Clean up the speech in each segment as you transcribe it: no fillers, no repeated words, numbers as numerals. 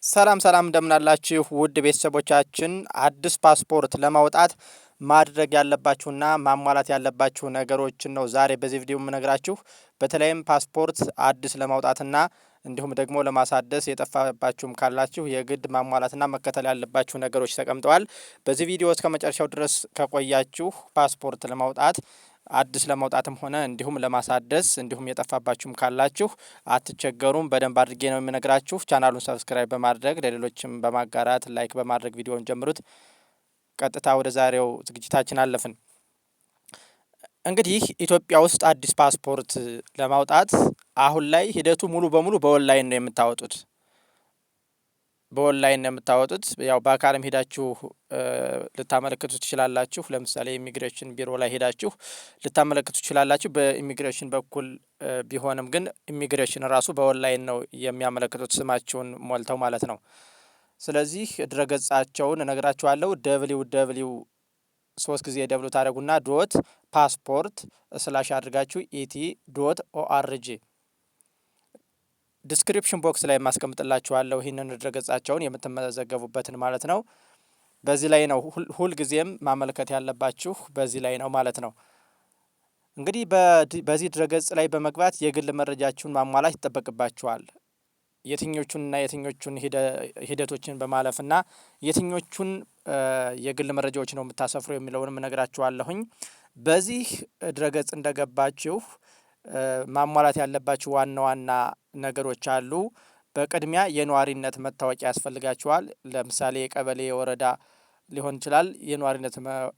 ሰላም ሰላም፣ እንደምናላችሁ ውድ ቤተሰቦቻችን፣ አዲስ ፓስፖርት ለማውጣት ማድረግ ያለባችሁና ማሟላት ያለባችሁ ነገሮችን ነው ዛሬ በዚህ ቪዲዮ የምነግራችሁ። በተለይም ፓስፖርት አዲስ ለማውጣትና እንዲሁም ደግሞ ለማሳደስ የጠፋባችሁም ካላችሁ የግድ ማሟላትና መከተል ያለባችሁ ነገሮች ተቀምጠዋል። በዚህ ቪዲዮ እስከ መጨረሻው ድረስ ከቆያችሁ ፓስፖርት ለማውጣት፣ አዲስ ለማውጣትም ሆነ እንዲሁም ለማሳደስ፣ እንዲሁም የጠፋባችሁም ካላችሁ አትቸገሩም። በደንብ አድርጌ ነው የምነግራችሁ። ቻናሉን subscribe በማድረግ፣ ለሌሎችም በማጋራት፣ like በማድረግ ቪዲዮውን ጀምሩት። ቀጥታ ወደ ዛሬው ዝግጅታችን አለፍን። እንግዲህ ኢትዮጵያ ውስጥ አዲስ ፓስፖርት ለማውጣት አሁን ላይ ሂደቱ ሙሉ በሙሉ በኦንላይን ነው የምታወጡት። በኦንላይን ነው የምታወጡት። ያው በአካልም ሄዳችሁ ልታመለክቱ ትችላላችሁ። ለምሳሌ ኢሚግሬሽን ቢሮ ላይ ሄዳችሁ ልታመለክቱ ትችላላችሁ። በኢሚግሬሽን በኩል ቢሆንም ግን ኢሚግሬሽን ራሱ በኦንላይን ነው የሚያመለክቱት፣ ስማችሁን ሞልተው ማለት ነው። ስለዚህ ድረገጻቸውን እነግራችኋለሁ። WW ሶስት ጊዜ W ታደረጉና .passport/ አድርጋችሁ ET.org፣ description box ላይ የማስቀምጥላችኋለሁ ይህንን ድረገጻቸውን የምትመዘገቡበትን ማለት ነው። በዚህ ላይ ነው ሁልጊዜም ማመልከት ያለባችሁ፣ በዚህ ላይ ነው ማለት ነው። እንግዲህ በዚህ ድረገጽ ላይ በመግባት የግል መረጃችሁን ማሟላት ይጠበቅባችኋል። የትኞቹንና የትኞቹን ሂደቶችን በማለፍና የትኞቹን የግል መረጃዎች ነው የምታሰፍሩ የሚለውንም እነግራችኋለሁኝ። በዚህ ድረገጽ እንደገባችሁ ማሟላት ያለባችሁ ዋና ዋና ነገሮች አሉ። በቅድሚያ የነዋሪነት መታወቂያ ያስፈልጋችኋል። ለምሳሌ የቀበሌ፣ የወረዳ ሊሆን ይችላል። የነዋሪነት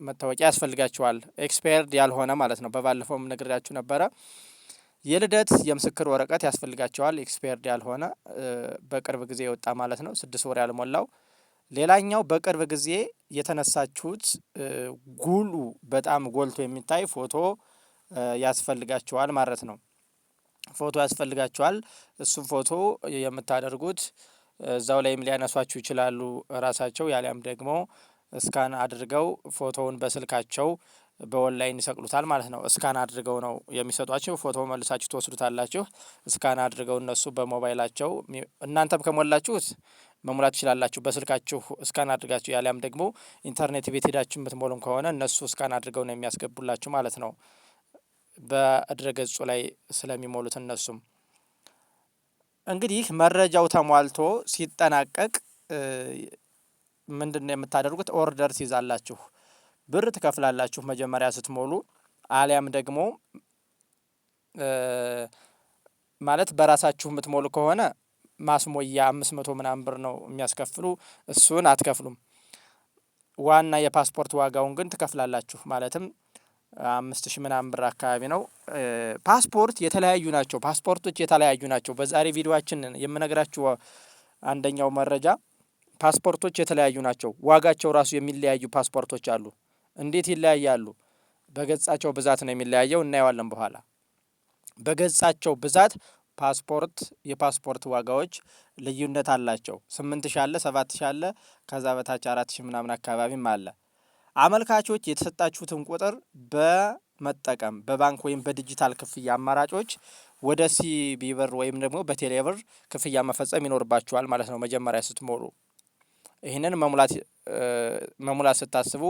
መታወቂያ ያስፈልጋችኋል። Expired ያልሆነ ማለት ነው። በባለፈውም ነግሬያችሁ ነበረ። የልደት የምስክር ወረቀት ያስፈልጋችኋል። Expired ያልሆነ፣ በቅርብ ጊዜ የወጣ ማለት ነው። 6 ወር ያልሞላው። ሌላኛው በቅርብ ጊዜ የተነሳችሁት ጉሉ በጣም ጎልቶ የሚታይ ፎቶ ያስፈልጋችኋል ማለት ነው። ፎቶ ያስፈልጋችኋል። እሱም ፎቶ የምታደርጉት እዛው ላይም ሊያነሷችሁ ይችላሉ ራሳቸው፣ ያሊያም ደግሞ scan አድርገው ፎቶውን በስልካቸው በኦንላይን ይሰቅሉታል ማለት ነው። Scan አድርገው ነው የሚሰጧችሁ። ፎቶ መልሳችሁ ትወስዱታላችሁ። Scan አድርገው እነሱ በሞባይላቸው፣ እናንተም ከሞላችሁት መሙላት ትችላላችሁ በስልካችሁ scan አድርጋችሁ፣ ያሊያም ደግሞ ኢንተርኔት ቤት ሄዳችሁ የምትሞሉም ከሆነ እነሱ scan አድርገው ነው የሚያስገቡላችሁ ማለት ነው። በድረ ገጹ ላይ ስለሚሞሉት እነሱም። እንግዲህ መረጃው ተሟልቶ ሲጠናቀቅ ምንድን ነው የምታደርጉት? Order ትይዛላችሁ፣ ብር ትከፍላላችሁ መጀመሪያ ስትሞሉ፣ አሊያም ደግሞ ማለት በራሳችሁ የምትሞሉ ከሆነ ማስሞያ 500 ምናምን ብር ነው የሚያስከፍሉ፣ እሱን አትከፍሉም። ዋና የፓስፖርት ዋጋውን ግን ትከፍላላችሁ። ማለትም 5000 ምናምን ብር አካባቢ ነው። ፓስፖርት የተለያዩ ናቸው። ፓስፖርቶች የተለያዩ ናቸው። በዛሬ ቪዲዮአችን የምነግራችሁ አንደኛው መረጃ ፓስፖርቶች የተለያዩ ናቸው። ዋጋቸው ራሱ የሚለያዩ ፓስፖርቶች አሉ። እንዴት ይለያያሉ? በገጻቸው ብዛት ነው የሚለያየው። እናየዋለን በኋላ። በገጻቸው ብዛት የፓስፖርት ዋጋዎች ልዩነት አላቸው። 8000 አለ፣ 7000 አለ፣ ከዛ በታች 4000 ምናምን አካባቢም አለ። አመልካቾች የተሰጣችሁትን ቁጥር በመጠቀም በባንክ ወይም በዲጂታል ክፍያ አማራጮች ወደ ሲቢኢ ብር ወይም ደግሞ በቴሌ ብር ክፍያ መፈጸም ይኖርባችኋል ማለት ነው። መጀመሪያ ስትሞሉ፣ ይህንን መሙላት ስታስቡ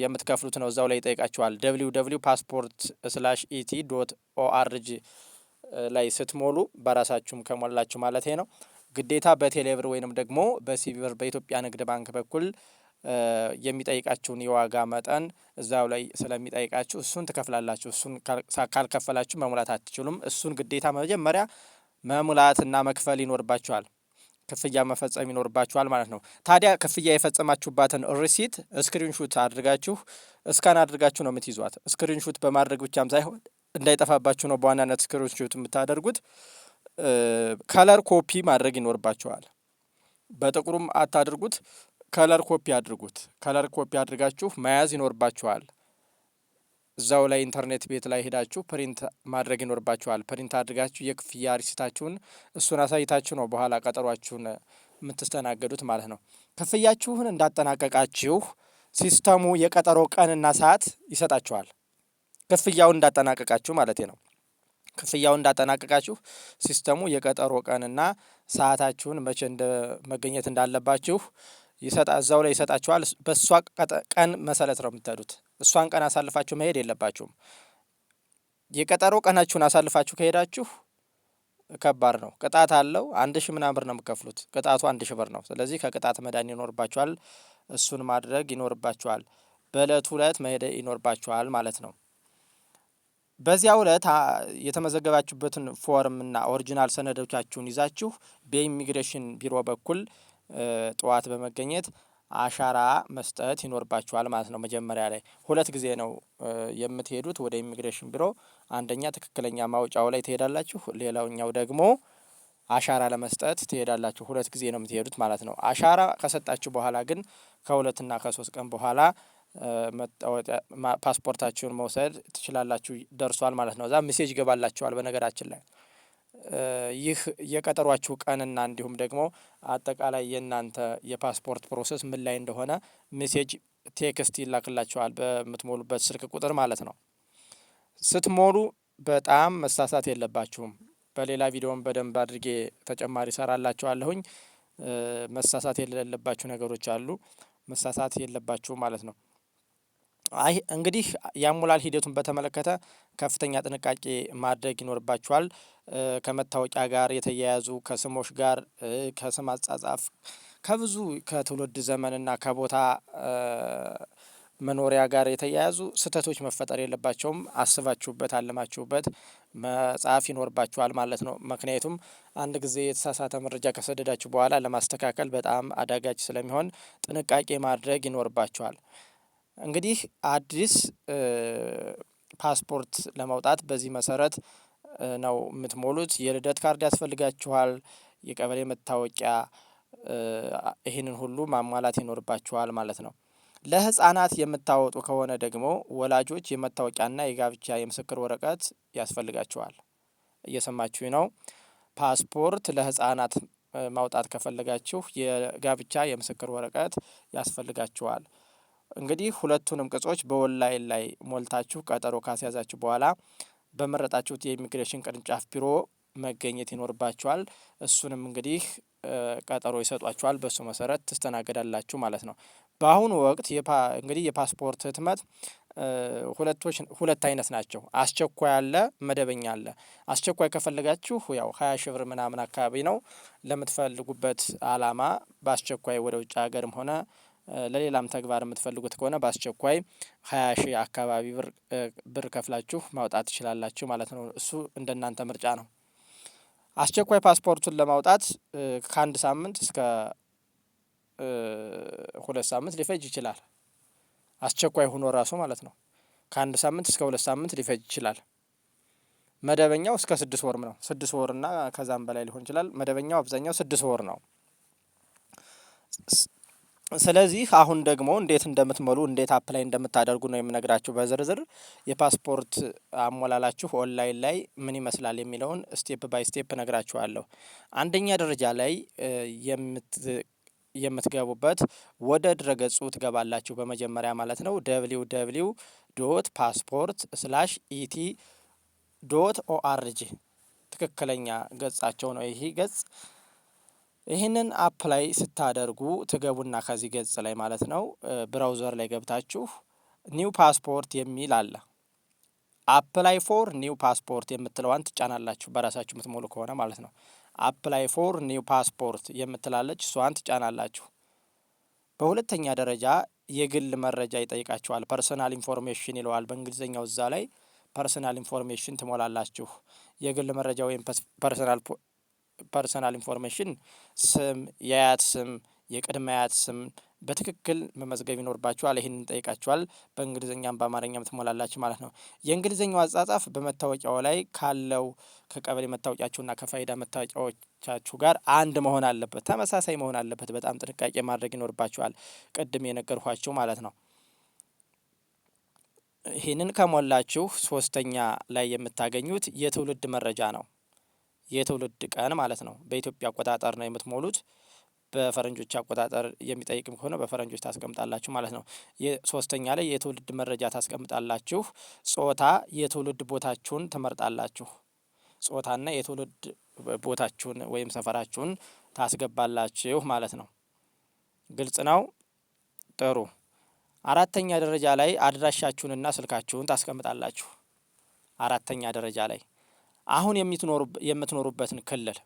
የምትከፍሉት ነው። እዛው ላይ ይጠይቃችኋል። WW passport/ET.org ላይ ስትሞሉ፣ በራሳችሁም ከሞላችሁ ማለት ነው፣ ግዴታ በቴሌብር ወይንም ደግሞ በሲቢኢ ብር በኢትዮጵያ ንግድ ባንክ በኩል የሚጠይቃችሁን የዋጋ መጠን እዛው ላይ ስለሚጠይቃችሁ እሱን ትከፍላላችሁ። እሱን ካልከፈላችሁ መሙላት አትችሉም። እሱን ግዴታ መጀመሪያ መሙላትና መክፈል ይኖርባችኋል። ክፍያ መፈጸም ይኖርባችኋል ማለት ነው። ታዲያ ክፍያ የፈጸማችሁባትን receipt screenshot አድርጋችሁ፣ scan አድርጋችሁ ነው የምትይዟት። Screenshot በማድረግ ብቻም ሳይሆን እንዳይጠፋባችሁ ነው በዋናነት screenshot የምታደርጉት። Color copy ማድረግ ይኖርባችኋል። በጥቁሩም አታድርጉት፣ color copy አድርጉት። Color copy አድርጋችሁ መያዝ ይኖርባችኋል። እዛው ላይ ኢንተርኔት ቤት ላይ ሄዳችሁ print ማድረግ ይኖርባችኋል። Print አድርጋችሁ የክፍያ receipt ኣችሁን እሱን አሳይታችሁ ነው በኋላ ቀጠሯችሁን የምትስተናገዱት ማለት ነው። ክፍያችሁን እንዳጠናቀቃችሁ ሲስተሙ የቀጠሮ ቀንና ሰዓት ይሰጣችኋል። ክፍያውን እንዳጠናቀቃችሁ ማለት ነው። ክፍያውን እንዳጠናቀቃችሁ ሲስተሙ የቀጠሮ ቀንና ሰዓታችሁን መቼ እንደ መገኘት እንዳለባችሁ እዛው ላይ ይሰጣችኋል። በእሷ ቀን መሰረት ነው የምትሄዱት። እሷን ቀን አሳልፋችሁ መሄድ የለባችሁም። የቀጠሮ ቀናችሁን አሳልፋችሁ ከሄዳችሁ ከባድ ነው፣ ቅጣት አለው። 1000 ምናምን ብር ነው የምትከፍሉት። ቅጣቱ 1000 ብር ነው። ስለዚህ ከቅጣት መዳን ይኖርባችኋል። እሱን ማድረግ ይኖርባችኋል። በእለቱ እለት መሄድ ይኖርባችኋል ማለት ነው። በዚያው እለት የተመዘገባችሁበትን ፎርም እና original ሰነዶቻችሁን ይዛችሁ በኢሚግሬሽን ቢሮ በኩል ጠዋት በመገኘት አሻራ መስጠት ይኖርባችኋል ማለት ነው። መጀመሪያ ላይ ሁለት ጊዜ ነው የምትሄዱት ወደ ኢሚግሬሽን ቢሮ። አንደኛ ትክክለኛ ማውጫው ላይ ትሄዳላችሁ፣ ሌላኛው ደግሞ አሻራ ለመስጠት ትሄዳላችሁ። ሁለት ጊዜ ነው የምትሄዱት ማለት ነው። አሻራ ከሰጣችሁ በኋላ ግን ከ2ና ከ3 ቀን በኋላ መታወቂያ ፓስፖርታችሁን መውሰድ ትችላላችሁ። ደርሷል ማለት ነው። እዛ message ይገባላችኋል። በነገራችን ላይ ይህ የቀጠሯችሁ ቀንና እንዲሁም ደግሞ አጠቃላይ የእናንተ የፓስፖርት process ምን ላይ እንደሆነ message text ይላክላችኋል በምትሞሉበት ስልክ ቁጥር ማለት ነው። ስትሞሉ በጣም መሳሳት የለባችሁም። በሌላ ቪዲዮም በደንብ አድርጌ ተጨማሪ እሰራላችኋለሁኝ። መሳሳት የሌለባችሁ ነገሮች አሉ። መሳሳት የለባችሁም ማለት ነው። አይ እንግዲህ የአሞላል ሂደቱን በተመለከተ ከፍተኛ ጥንቃቄ ማድረግ ይኖርባችኋል። ከመታወቂያ ጋር የተያያዙ፣ ከስሞች ጋር፣ ከስም አጻጻፍ፣ ከብዙ ከትውልድ ዘመንና ከቦታ መኖሪያ ጋር የተያያዙ ስህተቶች መፈጠር የለባቸውም። አስባችሁበት አልማችሁበት መጻፍ ይኖርባችኋል ማለት ነው። ምክንያቱም አንድ ጊዜ የተሳሳተ መረጃ ከሰደዳችሁ በኋላ ለማስተካከል በጣም አዳጋች ስለሚሆን ጥንቃቄ ማድረግ ይኖርባችኋል። እንግዲህ አዲስ ፓስፖርት ለማውጣት በዚህ መሰረት ነው የምትሞሉት። የልደት ካርድ ያስፈልጋችኋል፣ የቀበሌ መታወቂያ፣ ይህንን ሁሉ ማሟላት ይኖርባችኋል ማለት ነው። ለህፃናት የምታወጡ ከሆነ ደግሞ ወላጆች የመታወቂያና የጋብቻ የምስክር ወረቀት ያስፈልጋችኋል። እየሰማችሁ ነው። ፓስፖርት ለህፃናት ማውጣት ከፈለጋችሁ የጋብቻ የምስክር ወረቀት ያስፈልጋችኋል። እንግዲህ ሁለቱንም ቅጾች በኦንላይን ላይ ሞልታችሁ ቀጠሮ ካስያዛችሁ በኋላ በመረጣችሁት የኢሚግሬሽን ቅርንጫፍ ቢሮ መገኘት ይኖርባችኋል። እሱንም እንግዲህ ቀጠሮ ይሰጧችኋል። በሱ መሰረት ትስተናገዳላችሁ ማለት ነው። በአሁኑ ወቅት እንግዲህ የፓስፖርት ህትመት ሁለቶች ሁለት አይነት ናቸው። አስቸኳይ አለ፣ መደበኛ አለ። አስቸኳይ ከፈለጋችሁ ያው 20,000 ብር ምናምን አካባቢ ነው ለምትፈልጉበት አላማ በአስቸኳይ ወደ ውጭ ሀገርም ሆነ ለሌላም ተግባር የምትፈልጉት ከሆነ በአስቸኳይ 20,000 አካባቢ ብር ከፍላችሁ ማውጣት ትችላላችሁ ማለት ነው። እሱ እንደናንተ ምርጫ ነው። አስቸኳይ ፓስፖርቱን ለማውጣት ከአንድ ሳምንት እስከ 2 ሳምንት ሊፈጅ ይችላል። አስቸኳይ ሆኖ ራሱ ማለት ነው። ከአንድ ሳምንት እስከ 2 ሳምንት ሊፈጅ ይችላል። መደበኛው እስከ 6 ወርም ነው። 6 ወር እና ከዛም በላይ ሊሆን ይችላል። መደበኛው አብዛኛው 6 ወር ነው። ስለዚህ አሁን ደግሞ እንዴት እንደምትሞሉ፣ እንዴት apply እንደምታደርጉ ነው የምነግራችሁ በዝርዝር። የፓስፖርት አሞላላችሁ ኦንላይን ላይ ምን ይመስላል የሚለውን step by step እነግራችኋለሁ። አንደኛ ደረጃ ላይ የምትገቡበት ወደ ድረገጹ ትገባላችሁ በመጀመሪያ ማለት ነው። ww.passport/et.org ትክክለኛ ገጻቸው ነው ይሄ ገጽ። ይህንን apply ስታደርጉ ትገቡና ከዚህ ገጽ ላይ ማለት ነው browser ላይ ገብታችሁ new passport የሚል አለ። Apply for new passport የምትለዋን ትጫናላችሁ በራሳችሁ የምትሞሉ ከሆነ ማለት ነው። Apply for new passport የምትላለች እሷን ትጫናላችሁ። በሁለተኛ ደረጃ የግል መረጃ ይጠይቃችኋል። Personal information ይለዋል በእንግሊዝኛው። እዛ ላይ personal information ትሞላላችሁ። የግል መረጃ ወይም personal information ስም፣ የአያት ስም፣ የቅድመ አያት ስም በትክክል መመዝገብ ይኖርባችኋል። ይህንን ይጠይቃችኋል። በእንግሊዝኛም በአማርኛም ትሞላላችሁ ማለት ነው። የእንግሊዝኛው አጻጻፍ በመታወቂያው ላይ ካለው ከቀበሌ መታወቂያችሁና ከፋይዳ መታወቂያዎቻችሁ ጋር አንድ መሆን አለበት፣ ተመሳሳይ መሆን አለበት። በጣም ጥንቃቄ ማድረግ ይኖርባችኋል። ቅድም የነገርኳችሁ ማለት ነው። ይህንን ከሞላችሁ ሶስተኛ ላይ የምታገኙት የትውልድ መረጃ ነው። የትውልድ ቀን ማለት ነው። በኢትዮጵያ አቆጣጠር ነው የምትሞሉት። በፈረንጆች አቆጣጠር የሚጠይቅም ከሆነ በፈረንጆች ታስቀምጣላችሁ ማለት ነው። ሶስተኛ ላይ የትውልድ መረጃ ታስቀምጣላችሁ። ጾታ፣ የትውልድ ቦታችሁን ትመርጣላችሁ። ጾታና የትውልድ ቦታችሁን ወይም ሰፈራችሁን ታስገባላችሁ ማለት ነው። ግልጽ ነው። ጥሩ። አራተኛ ደረጃ ላይ አድራሻችሁንና ስልካችሁን ታስቀምጣላችሁ። አራተኛ ደረጃ ላይ አሁን የምትኖሩበትን ክልል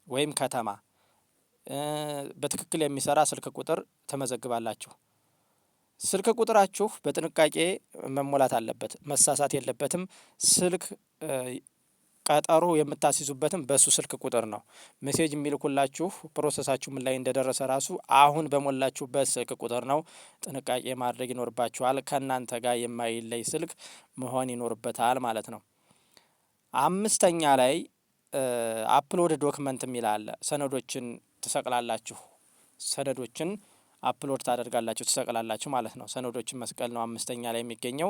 ወይም ከተማ፣ በትክክል የሚሰራ ስልክ ቁጥር ትመዘግባላችሁ። ስልክ ቁጥራችሁ በጥንቃቄ መሞላት አለበት፣ መሳሳት የለበትም። ስልክ ቀጠሮ የምታስይዙበትም በሱ ስልክ ቁጥር ነው። Message የሚልኩላችሁ process ኣችሁ ምን ላይ እንደደረሰ ራሱ አሁን በሞላችሁበት ስልክ ቁጥር ነው። ጥንቃቄ ማድረግ ይኖርባችኋል። ከእናንተ ጋር የማይለይ ስልክ መሆን ይኖርበታል ማለት ነው። አምስተኛ ላይ upload document የሚል አለ። ሰነዶችን ትሰቅላላችሁ። ሰነዶችን upload ታደርጋላችሁ፣ ትሰቅላላችሁ ማለት ነው። ሰነዶችን መስቀል ነው አምስተኛ ላይ የሚገኘው።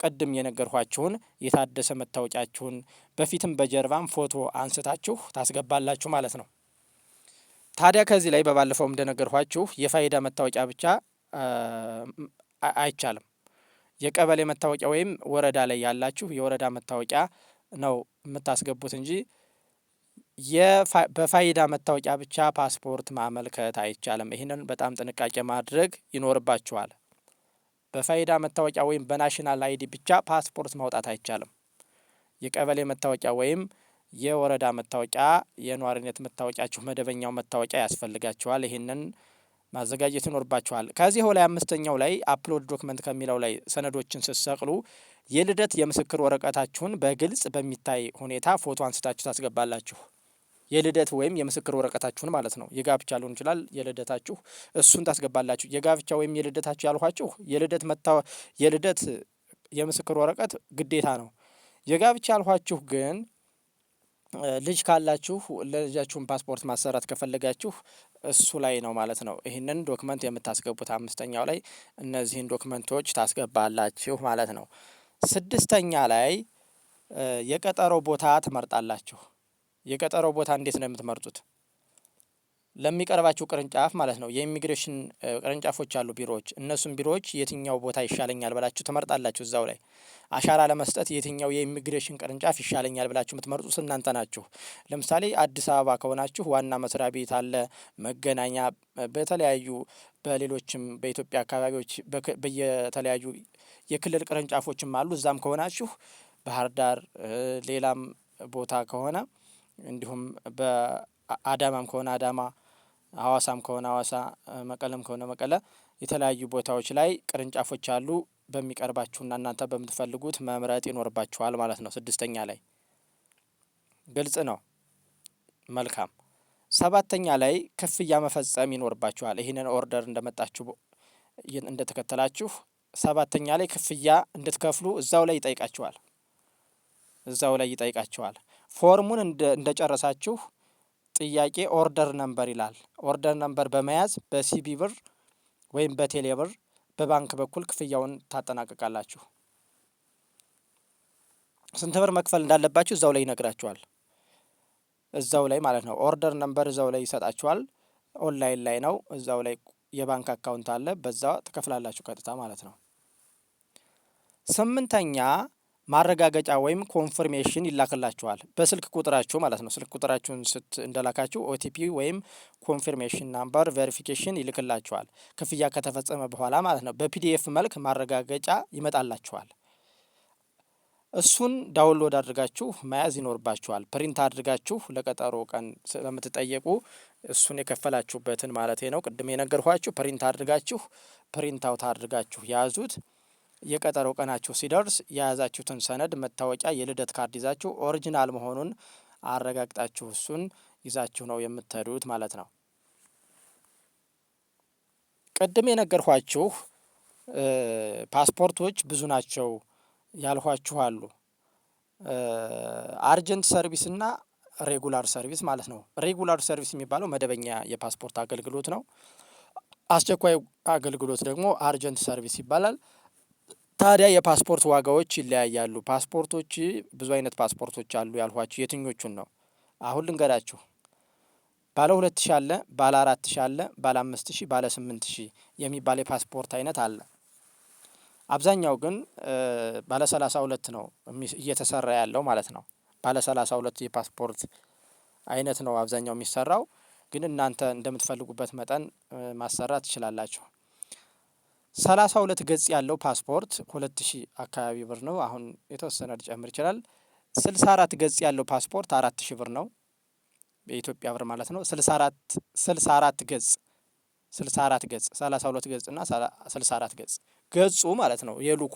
ቅድም የነገርኳችሁን የታደሰ መታወቂያችሁን በፊትም በጀርባም ፎቶ አንስታችሁ ታስገባላችሁ ማለት ነው። ታዲያ ከዚህ ላይ በባለፈው እንደነገርኳችሁ የፋይዳ መታወቂያ ብቻ አይቻልም። የቀበሌ መታወቂያ ወይም ወረዳ ላይ ያላችሁ የወረዳ መታወቂያ ነው የምታስገቡት እንጂ በፋይዳ መታወቂያ ብቻ ፓስፖርት ማመልከት አይቻልም። ይህንን በጣም ጥንቃቄ ማድረግ ይኖርባችኋል። በፋይዳ መታወቂያ ወይም በ national ID ብቻ ፓስፖርት ማውጣት አይቻልም። የቀበሌ መታወቂያ ወይም የወረዳ መታወቂያ፣ የነዋሪነት መታወቂያችሁ መደበኛው መታወቂያ ያስፈልጋችኋል። ይህንን ማዘጋጀት ይኖርባችኋል። ከዚህ ላይ አምስተኛው ላይ upload document ከሚለው ላይ ሰነዶችን ስትሰቅሉ የልደት የምስክር ወረቀታችሁን በግልጽ በሚታይ ሁኔታ ፎቶ አንስታችሁ ታስገባላችሁ። የልደት ወይም የምስክር ወረቀታችሁን ማለት ነው። የጋብቻ ሊሆን ይችላል፣ የልደታችሁ እሱን ታስገባላችሁ። የጋብቻ ወይም የልደታችሁ ያልኋችሁ የልደት የምስክር ወረቀት ግዴታ ነው። የጋብቻ ያልኋችሁ ግን ልጅ ካላችሁ ለልጃችሁን ፓስፖርት ማሰራት ከፈለጋችሁ እሱ ላይ ነው ማለት ነው። ይህንን document የምታስገቡት አምስተኛው ላይ እነዚህን document ኦች ታስገባላችሁ ማለት ነው። ስድስተኛ ላይ የቀጠሮ ቦታ ትመርጣላችሁ። የቀጠሮ ቦታ እንዴት ነው የምትመርጡት? ለሚቀርባችሁ ቅርንጫፍ ማለት ነው። የኢሚግሬሽን ቅርንጫፎች አሉ፣ ቢሮዎች። እነሱም ቢሮዎች የትኛው ቦታ ይሻለኛል ብላችሁ ትመርጣላችሁ። እዛው ላይ አሻራ ለመስጠት የትኛው የኢሚግሬሽን ቅርንጫፍ ይሻለኛል ብላችሁ የምትመርጡት እናንተ ናችሁ። ለምሳሌ አዲስ አበባ ከሆናችሁ ዋና መስሪያ ቤት አለ፣ መገናኛ፣ በተለያዩ በሌሎችም በኢትዮጵያ አካባቢዎች በየተለያዩ የክልል ቅርንጫፎችም አሉ። እዛም ከሆናችሁ ባህር ዳር፣ ሌላም ቦታ ከሆነ እንዲሁም በአዳማም ከሆነ አዳማ፣ ሀዋሳም ከሆነ ሀዋሳ፣ መቀለም ከሆነ መቀለ፣ የተለያዩ ቦታዎች ላይ ቅርንጫፎች አሉ። በሚቀርባችሁና እናንተ በምትፈልጉት መምረጥ ይኖርባችኋል ማለት ነው። ስድስተኛ ላይ ግልጽ ነው። መልካም። ሰባተኛ ላይ ክፍያ መፈጸም ይኖርባችኋል። ይህንን order እንደመጣችሁ እንደተከተላችሁ ሰባተኛ ላይ ክፍያ እንድትከፍሉ እዛው ላይ ይጠይቃችኋል። እዛው ላይ ይጠይቃችኋል። ፎርሙን እንደጨረሳችሁ ጥያቄ order number ይላል። Order number በመያዝ በ CBE ብር ወይም በቴሌ ብር በባንክ በኩል ክፍያውን ታጠናቅቃላችሁ። ስንት ብር መክፈል እንዳለባችሁ እዛው ላይ ይነግራችኋል። እዛው ላይ ማለት ነው። Order number እዛው ላይ ይሰጣችኋል። ኦንላይን ላይ ነው። እዛው ላይ የባንክ account አለ። በዛ ትከፍላላችሁ ቀጥታ ማለት ነው። ስምንተኛ ማረጋገጫ ወይም confirmation ይላክላችኋል በስልክ ቁጥራችሁ ማለት ነው። ስልክ ቁጥራችሁን ስት እንደላካችሁ OTP ወይም confirmation number verification ይልክላችኋል። ክፍያ ከተፈጸመ በኋላ ማለት ነው። በ PDF መልክ ማረጋገጫ ይመጣላችኋል። እሱን download አድርጋችሁ መያዝ ይኖርባችኋል። Print አድርጋችሁ ለቀጠሮ ቀን ስለምትጠየቁ እሱን የከፈላችሁበትን ማለት ነው። ቅድም የነገርኳችሁ print አድርጋችሁ፣ print out አድርጋችሁ ያዙት። የቀጠሮ ቀናችሁ ሲደርስ የያዛችሁትን ሰነድ፣ መታወቂያ፣ የልደት ካርድ ይዛችሁ original መሆኑን አረጋግጣችሁ እሱን ይዛችሁ ነው የምትሄዱት ማለት ነው። ቅድም የነገርኳችሁ ፓስፖርቶች ብዙ ናቸው ያልኋችሁ አሉ። Urgent service እና regular service ማለት ነው። Regular service የሚባለው መደበኛ የፓስፖርት አገልግሎት ነው። አስቸኳይ አገልግሎት ደግሞ urgent service ይባላል። ታዲያ የፓስፖርት ዋጋዎች ይለያያሉ። ፓስፖርቶች ብዙ አይነት ፓስፖርቶች አሉ ያልኋችሁ የትኞቹን ነው? አሁን ልንገራችሁ። ባለ 2000 አለ፣ ባለ 4000 አለ፣ ባለ 5000፣ ባለ 8000 የሚባል የፓስፖርት አይነት አለ። አብዛኛው ግን ባለ 32 ነው እየተሰራ ያለው ማለት ነው። ባለ 32 የፓስፖርት አይነት ነው አብዛኛው የሚሰራው። ግን እናንተ እንደምትፈልጉበት መጠን ማሰራት ትችላላችሁ። 32 ገጽ ያለው ፓስፖርት 2000 አካባቢ ብር ነው። አሁን የተወሰነ ሊጨምር ይችላል። 64 ገጽ ያለው ፓስፖርት 4000 ብር ነው፣ በኢትዮጵያ ብር ማለት ነው። 64 ገጽ፣ 64 ገጽ፣ 32 ገጽ እና 64 ገጽ ገጹ ማለት ነው። የሉኩ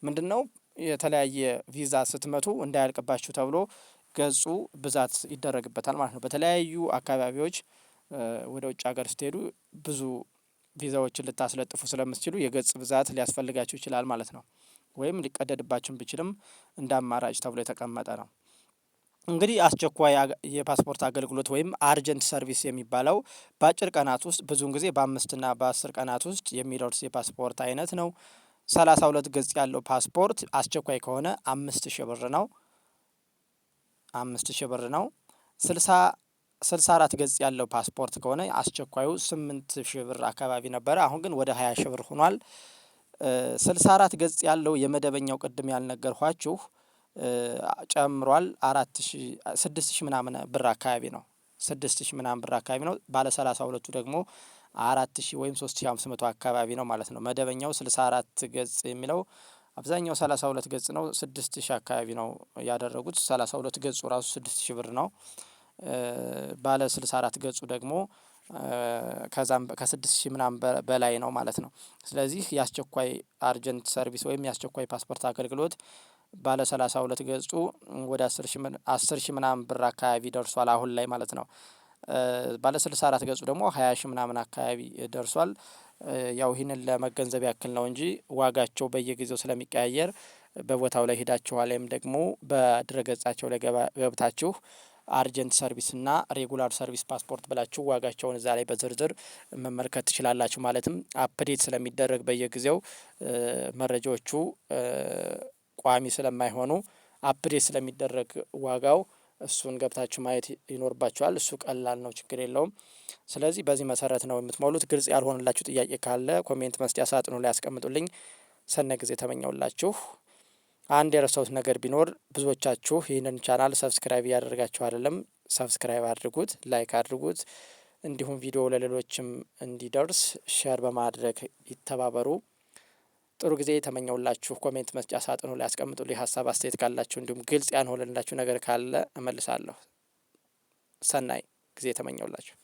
ምንድን ነው? የተለያየ ቪዛ ስትመቱ እንዳያልቅባችሁ ተብሎ ገጹ ብዛት ይደረግበታል ማለት ነው። በተለያዩ አካባቢዎች ወደ ውጭ ሀገር ስትሄዱ ብዙ ቪዛዎችን ልታስለጥፉ ስለምትችሉ የገጽ ብዛት ሊያስፈልጋችሁ ይችላል ማለት ነው። ወይም ሊቀደድባችሁም ቢችልም እንደ አማራጭ ተብሎ የተቀመጠ ነው። እንግዲህ አስቸኳይ የፓስፖርት አገልግሎት ወይም urgent service የሚባለው በአጭር ቀናት ውስጥ፣ ብዙውን ጊዜ በ5ና በ10 ቀናት ውስጥ የሚደርስ የፓስፖርት አይነት ነው። 32 ገጽ ያለው ፓስፖርት አስቸኳይ ከሆነ 5000 ብር ነው። 5000 ብር ነው። 64 ገጽ ያለው ፓስፖርት ከሆነ አስቸኳዩ 8000 ብር አካባቢ ነበረ። አሁን ግን ወደ 20 ሺህ ብር ሆኗል። 64 ገጽ ያለው የመደበኛው ቅድም ያልነገርኳችሁ ጨምሯል። 4000፣ 6000 ምናምን ብር አካባቢ ነው። 6000 ምናምን ብር አካባቢ ነው። ባለ 32ቱ ደግሞ 4000 ወይም 3500 አካባቢ ነው ማለት ነው። መደበኛው 64 ገጽ የሚለው አብዛኛው 32 ገጽ ነው። 6000 አካባቢ ነው ያደረጉት። 32 ገጹ ራሱ 6000 ብር ነው። ባለ 64 ገጹ ደግሞ ከዛም ከ6000 ምናምን በላይ ነው ማለት ነው። ስለዚህ የአስቸኳይ urgent service ወይም የአስቸኳይ ፓስፖርት አገልግሎት ባለ 32 ገጹ ወደ 10 ሺህ ምናምን ብር አካባቢ ደርሷል አሁን ላይ ማለት ነው። ባለ 64 ገጹ ደግሞ 20 ሺህ ምናምን አካባቢ ደርሷል። ያው ይህንን ለመገንዘብ ያክል ነው እንጂ ዋጋቸው በየጊዜው ስለሚቀያየር በቦታው ላይ ሄዳችሁ ወይም ደግሞ በድረገጻቸው ላይ ገብታችሁ urgent service እና regular service ፓስፖርት ብላችሁ ዋጋቸውን እዛ ላይ በዝርዝር መመልከት ትችላላችሁ። ማለትም update ስለሚደረግ በየጊዜው መረጃዎቹ ቋሚ ስለማይሆኑ update ስለሚደረግ ዋጋው እሱን ገብታችሁ ማየት ይኖርባችኋል። እሱ ቀላል ነው፣ ችግር የለውም። ስለዚህ በዚህ መሰረት ነው የምትሞሉት። ግልጽ ያልሆነላችሁ ጥያቄ ካለ comment መስጫ ሳጥኑ ላይ ያስቀምጡልኝ። ሰናይ ጊዜ ተመኘሁላችሁ። አንድ የረሳሁት ነገር ቢኖር ብዙዎቻችሁ ይህንን channel subscribe እያደረጋችሁ አይደለም። Subscribe አድርጉት፣ like አድርጉት፣ እንዲሁም ቪዲዮ ለሌሎችም እንዲደርስ share በማድረግ ይተባበሩ። ጥሩ ጊዜ ተመኘሁላችሁ። Comment መስጫ ሳጥኑ ላይ ያስቀምጡልኝ ሀሳብ አስተያየት ካላችሁ፣ እንዲሁም ግልጽ ያልሆነላችሁ ነገር ካለ እመልሳለሁ። ሰናይ ጊዜ ተመኘሁላችሁ።